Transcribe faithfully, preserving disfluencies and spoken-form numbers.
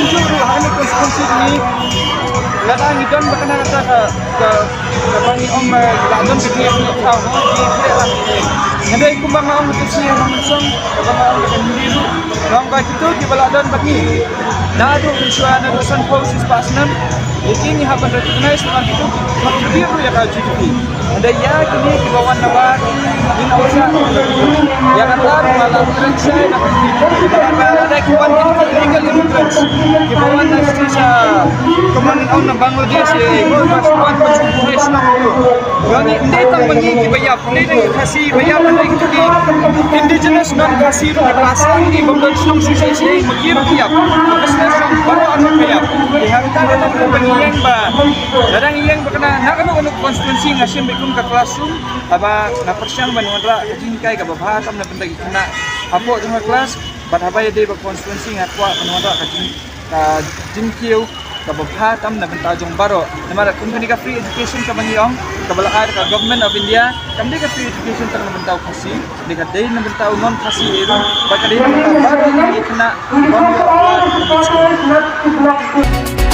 Ruh ha kane ka constituency jong ngi, lada ngi don ba kane kata ka, ka, kaba ngi ong, eh, la don ka jingïakhun, ka ong jingïakhun lang. Nga dei kumba nga ong ha ka sngi ha Nongmynsong, kaba nga ong ha ka Hindi ruh, nga ong ba kito kiba la don bad ngi naduh mynshuwa, naduh sanphew shispah snem, ïa ki ngi hap ban recognize namar kito ki contribute ruh ïa ka G D P. Hynrei ïa kine kiba wan na bar, ngin ong sa, ïa kata ba la trend shai na ka G D P. Ba la dei ki wan illegal immigrants, kiba wan na shisha, kumba ngin ong na Bangladesh, eh, kiba wan ban shu buhai shnong ruh. Ba ngi, ym dei tang ba ngi kiba ïap, ym dei tang ki Khasi ba ïap, hynrei kito ki indigenous non-Khasi ruh kiba la sah ngi bym don shnong shisha shisha, ma ki ruh ki ïap. Business ruh baroh arngut ki ïap. Te ha kata ka daw ba ngi ïeng ba, lada ngi ïeng ba kane, na kano kano constituency nga shim beit kum ka classroom, haba nga pyrshang ban wanrah ka jinghikai kaba bha tam na bynta ki khynnah hapoh jong ka class, bad haba ïadei bad constituency nga kwah ban wanrah ka jing, ka jingkiew kaba bha tam na bynta jong baroh. Namar kum kane ka free education kaba ngi ong, kaba la ai da ka Government of India, kam dei ka free education tang na bynta u Khasi, dei ka dei na bynta u non-Khasi ruh, bad ka dei na bynta baroh ki khynnah kiba wan ïoh apply.